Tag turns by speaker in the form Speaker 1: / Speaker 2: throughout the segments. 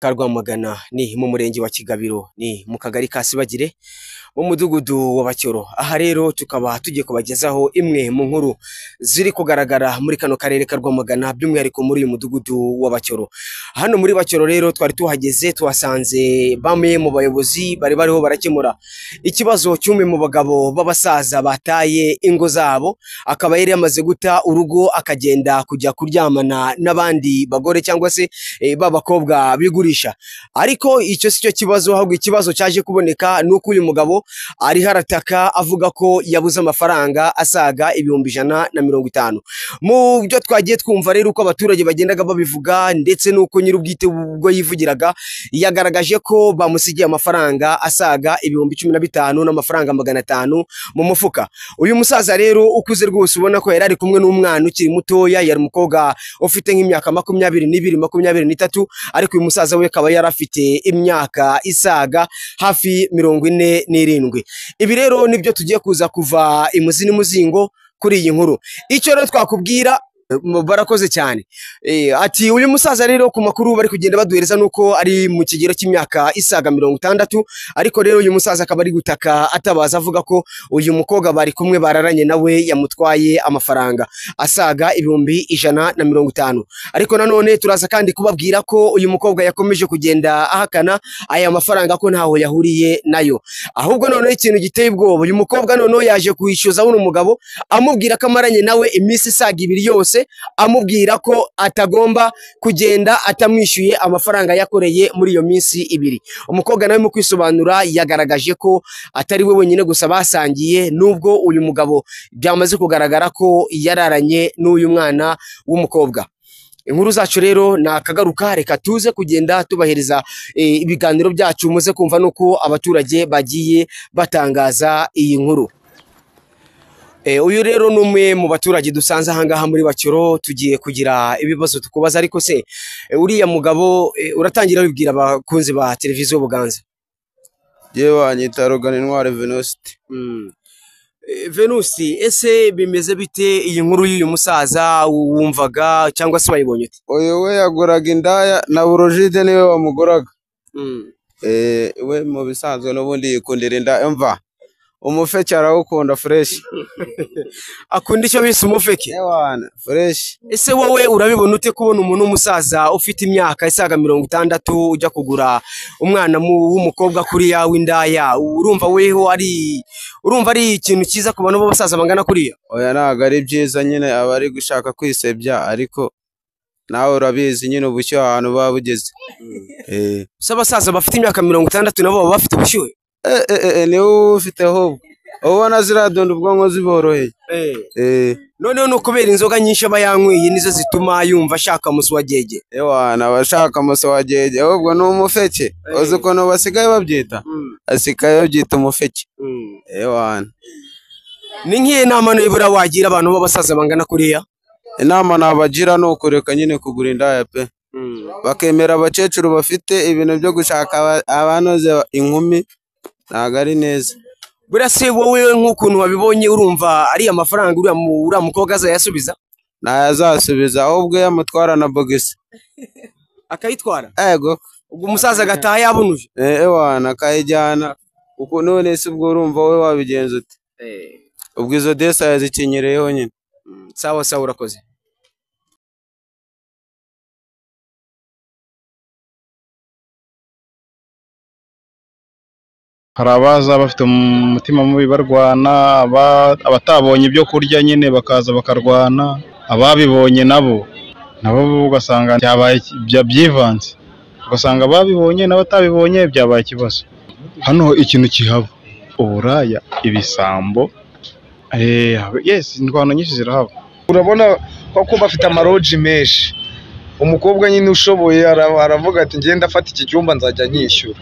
Speaker 1: ka Rwamagana, ni mu murenge wa Kigabiro, ni mu kagari ka Sibagire, mu mudugudu wa Bacyoro. Aha rero tukaba tugiye kubagezaho imwe mu nkuru ziri kugaragara muri kano karere ka Rwamagana, by'umwihariko muri uyu mudugudu wa Bacyoro. Hano muri Bacyoro rero twari tuhageze, tuhasanze bamwe mu bayobozi bari bariho barakemura ikibazo cy'umwe mu bagabo b'abasaza bataye ingo zabo, akaba yari yamaze guta urugo akagenda kujya kuryamana n'abandi bagore cyangwa se b'abakobwa bigurisha. Ariko icyo si cyo kibazo, ahubwo ikibazo cyaje kuboneka nuko uyu mugabo ariho arataka avuga ko yabuze amafaranga asaga 150,000. Mu byo twagiye twumva rero uko abaturage bagendaga babivuga ndetse n'uko nyir'ubwite ubwo yivugiraga, yagaragaje ko bamusigiye amafaranga asaga 15,000 n'amafaranga 500 mu mufuka. Uyu musaza rero ukuze rwose ubona ko yari ari kumwe n'umwana ukiri mutoya, yari umukobwa ufite nk'imyaka 22 23, ariko uyu musaza we akaba yari afite imyaka isaga hafi 47. Ibi rero nibyo tugiye kuza kuva imuzi n'umuzingo kuri iyi nkuru. Icyo rero twakubwira, barakoze cyane. Ati uyu musaza rero ku makuru bari kugenda baduhereza nuko ari mu kigero cy'imyaka isaga 60, ariko rero uyu musaza akaba ari gutaka atabaza avuga ko uyu mukobwa bari kumwe bararanye nawe yamutwaye amafaranga asaga 150,000. Ariko nanone turaza kandi kubabwira ko uyu mukobwa yakomeje kugenda ahakana aya mafaranga ko ntaho yahuriye nayo. Ahubwo noneho ikintu giteye ubwoba, uyu mukobwa noneho yaje kwishyuza uno mugabo amubwira ko amaranye nawe iminsi isaga 2 yose, amubwira ko atagomba kugenda atamwishyuye amafaranga yakoreye muri iyo minsi 2. Umukobwa nawe mu kwisobanura yagaragaje ko atari we wenyine gusa basangiye, nubwo uyu mugabo byamaze kugaragara ko yararanye n'uyu mwana w'umukobwa. Inkuru zacu rero nakagaruka, reka tuze kugenda tubahereza ibiganiro byacu muze kumva nuko abaturage bagiye batangaza iyi nkuru. Uyu rero ni umwe mu baturage dusanze ahangaha muri Bacyoro, tugiye kugira ibibazo tukubaza. Ariko se uriya mugabo uratangira wibwira abakunzi ba televiziyo Buganza?
Speaker 2: Yewe anyita Rugana Intwari Venuste.
Speaker 1: Venuste, ese bimeze bite iyi nkuru y'uyu musaza wumvaga cyangwa se wayibonye ute?
Speaker 2: Uyu we yaguraga indaya na Burojide niwe wamuguraga. We mu bisanzwe n'ubundi yikundira indaya, mva umufeke arawukunda fresh.
Speaker 1: Akunda icyo bise umufeke?
Speaker 2: Ewana fresh.
Speaker 1: Ese wowe urabibona ute kubona umuntu w'umusaza ufite imyaka isaga 60 ujya kugura umwana w'umukobwa kuri yawe indaya? Urumva weho ari urumva ari ikintu cyiza ku bantu b'abasaza bangana kuriya?
Speaker 2: Oya ntabwo ari byiza nyine, aba ari gushaka kwisebya, ariko nawe urabizi nyine ubushyuhe ahantu buba bugeze.
Speaker 1: Se abasaza bafite imyaka 60 nabo baba bafite ubushyuhe?
Speaker 2: Niwe ufite ahubwo ubona ziradunda ubwonko ziboroheye.
Speaker 1: Noneho no kubera inzoga nyinshi aba yanyweye nizo zituma yumva ashaka musuwagege.
Speaker 2: Ewana abashaka musuwagege ahubwo ni umufeke. Uzi ukuntu basigaye babyita? Asigaye babyita umufeke. Ewana
Speaker 1: ni nk'iyo nama nibura wagira abantu b'abasaza bangana kuriya?
Speaker 2: Inama nabagira ni ukureka nyine kugura indaya pe, bakemera abakecuru bafite ibintu byo gushaka abanoze inkumi, ntabwo ari neza.
Speaker 1: Buriya se wowe nk'ukuntu wabibonye urumva ari amafaranga uriya mukobwa azayasubiza?
Speaker 2: Ntayazasubiza, ahubwo yamutwara na bogisi
Speaker 1: akayitwara.
Speaker 2: Ego,
Speaker 1: ubwo umusaza agataha yabunuje.
Speaker 2: Ewana akayijyana. Uko none se ubwo urumva wowe wabigenza ute? Ubwo izo desa yazikinyereyeho nyine.
Speaker 1: Sawa sawa, urakoze.
Speaker 3: Hari abaza bafite umutima mubi barwana, abatabonye ibyo kurya nyine bakaza bakarwana, ababibonye nabo ugasanga byabaye byivanze, ugasanga ababibonye n'abatabibonye byabaye ikibazo. Hano ikintu kihaba uburaya, ibisambo, yes, indwano nyinshi zirahaba.
Speaker 4: Urabona ko bafite amaroji menshi. Umukobwa nyine ushoboye aravuga ati ngenda afata iki cyumba nzajya nyishyura.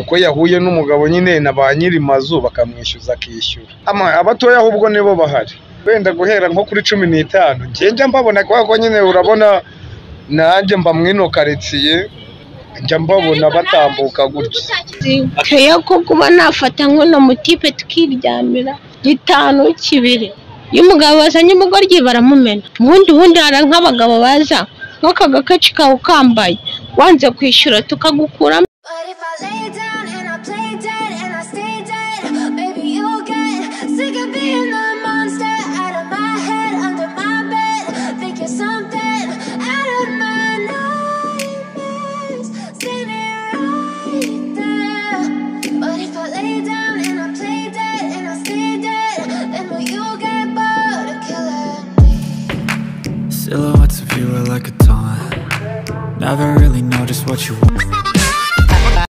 Speaker 4: Uko yahuye n'umugabo nyine na ba nyiri mazu bakamwishyuza akishyura. Abatoya ahubwo nibo bahari, wenda guhera nko kuri 15 njye mbabona kwa nyine urabona nanjye mba mwino quartier njya mbabona batambuka gutya.
Speaker 5: Ko kuba nafata nkono mutipe tukiryamira 5 2 iyo umugabo azanye umugoryi baramumena. Ubundi hari nk'abagabo baza nk'aka gakaci kawe ukambaye Wanze kwishyura tukagukuramo.
Speaker 6: But if I lay down and I play dead and I stay dead, maybe you'll get sick of being the monster out of my head, under my bed. Think you're something out of my nightmares, standing right there. But if I lay down and I play dead and I stay dead, then will you get bored of killing me?
Speaker 7: Silhouettes of you are like a taunt. Never really know just what you want.